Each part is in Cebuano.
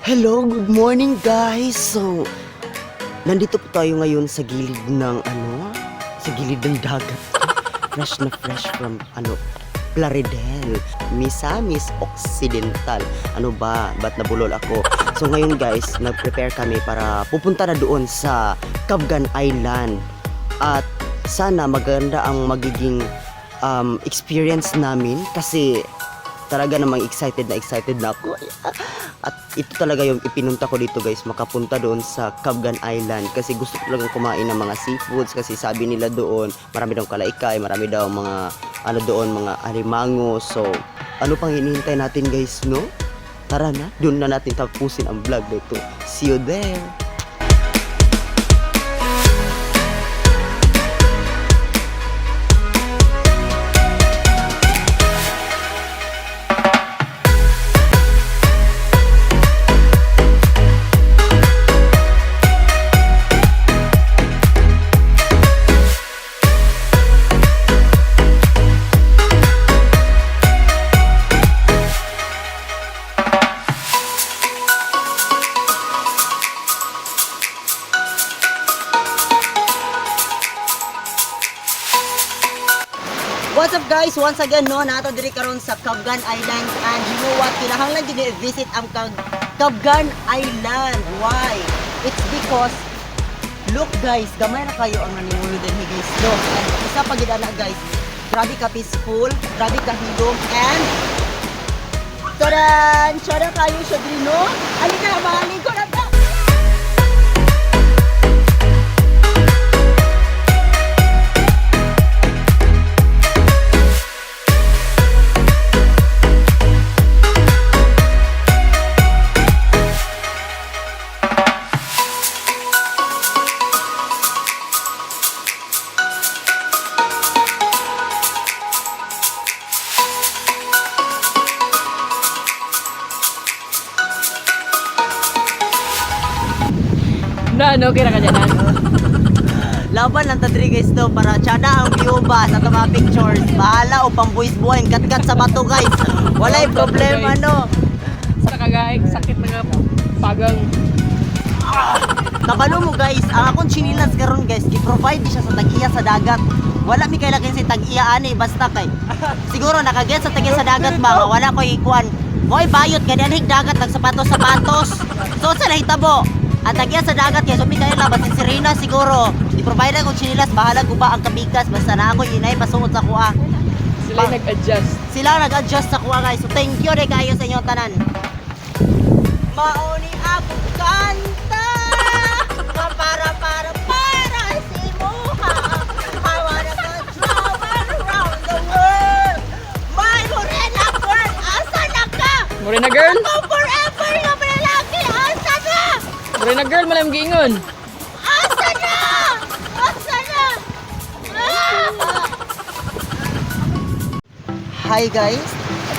Hello, good morning, guys. So, nandito po tayo ngayon sa gilid ng ano? Sa gilid ng dagat. Fresh na fresh from ano, Plaridel, Misamis Occidental. Ano ba? Ba't nabulol ako? So ngayon, guys, nag-prepare kami para pupunta na doon sa Cabgan Island. At sana maganda ang magiging experience namin kasi talaga namang excited na ako. At ito talaga yung ipinunta ko dito, guys, makapunta doon sa Cabgan Island kasi gusto ko talagang kumain ng mga seafoods kasi sabi nila doon, marami daw kalaykay, marami daw mga ano doon, mga alimango. So, ano pang hinihintay natin, guys, no? Tara na, doon na natin tapusin ang vlog nito. See you there! What's up, guys? Once again, no, nato diri karon sa Cabgan Island and you know what? Kinahanglan jud i-visit ang Cabgan Island. Why? It's because look, guys, gamay na kayo ang nanimulo dinhi, guys, no. And isa pa gid ana, guys. Grabe ka peaceful, grabe ka hilom and taran! Tsara kayo siya diri, no? Alika na, maligo na ta! Na, ano, kira ka dyan, ha? Laban lang ta diri, guys, to para tsada ang view ba sa atong mga pictures. Bahala o pambuis buhay kat-kat sa bato, guys. Walay problema, no. Sa kagaik, sakit na nga pagang. Kabalo mo, guys, ang akong chinilas karon, guys, gi-provide siya sa tag-iya sa dagat. Wala mi kailangan sa tag-iya ani basta kay. Siguro nakaget sa tag-iya sa dagat ba nga wala koy ikuan. Moy bayot kay danhig dagat nagsapatos-sapatos. So sa nahitabo? Ang tag-iya sa dagat kay sumi kayo labat si Serena siguro. I-provide akong chinilas, bahala ko ba ang kabikas basta na ako inay pasuot sa kuha. Sila yung nag-adjust. Sila nag-adjust sa kuha, guys. So thank you rin kayo sa inyong tanan. Mauni akong kanta nga para para para si Muha. I wanna go travel around the world. My morena girl, asa na ka? Morena girl? Ako forever nga malalaki, asa na? Morena girl, malam giingon. Asa na? Asa na? Ah! Hi, guys!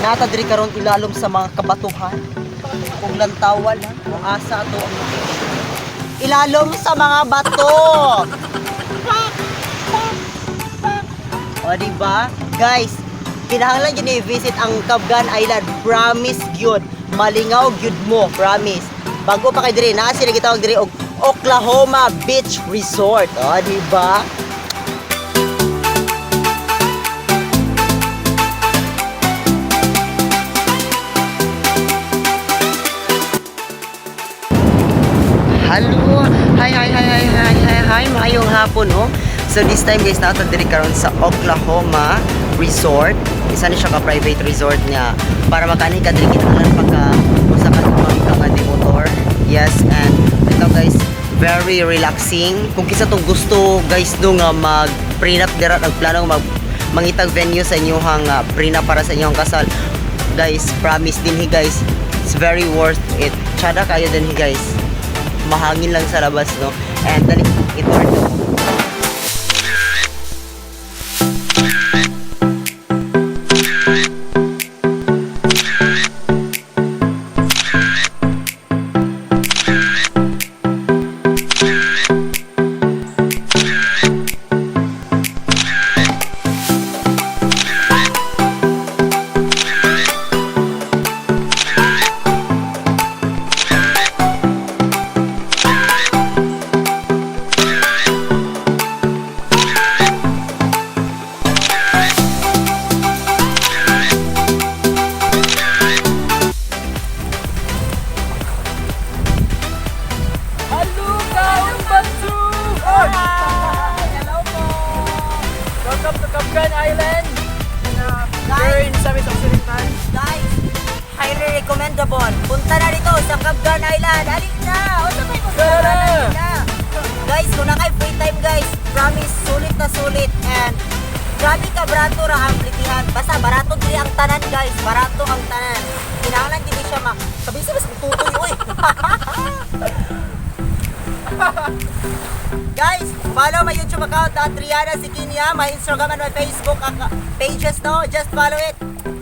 Nata diri karon ilalom sa mga kabatuhan. Kung lantawan lang, kung asa ato ang location. Ilalom sa mga bato! Pak! Pak! Pak! O, di ba? Guys, kinahanglan yun i-visit ang Cabgan Island. Promise gyud. Malingaw gyud mo, promise. Bago pa kay diri, naa sila gitawag diri og Oklahoma Beach Resort. O, di ba? Hello! Hi, hi, hi, hi, hi, hi, hi! Maayong hapon, no? So this time, guys, nata diri karon sa Oklahoma Resort. Isa ni siya ka private resort niya. Para makani ka diri kinahanglan pa ka usa ka tumang ka nga di motor. Yes, and ito, guys, very relaxing. Kung kisa tong gusto, guys, no, nga mag prenup dira, nagplano mag mangitag venue sa inyong prenup para sa inyong kasal. Guys, promise din hi, guys. It's very worth it. Tsada kayo din hi, guys, mahangin lang sa labas, no? And dali, ito. Island. Guys, in Misamis Occidental. Guys, highly recommendable. Punta na dito sa Cabgan Island. Alin na! O sabay mo Tara! na! Guys, kung naa kay free time, guys, promise, sulit na sulit. And grabe ka barato ra ang plitihan. Basta barato diri ang tanan, guys. Barato ang tanan. Kinahanglan gid siya ma. Sabi sa mas tutoy oy. Guys, follow my YouTube account at Rihanna Sikinia, my Instagram and my Facebook pages, no? Just follow it.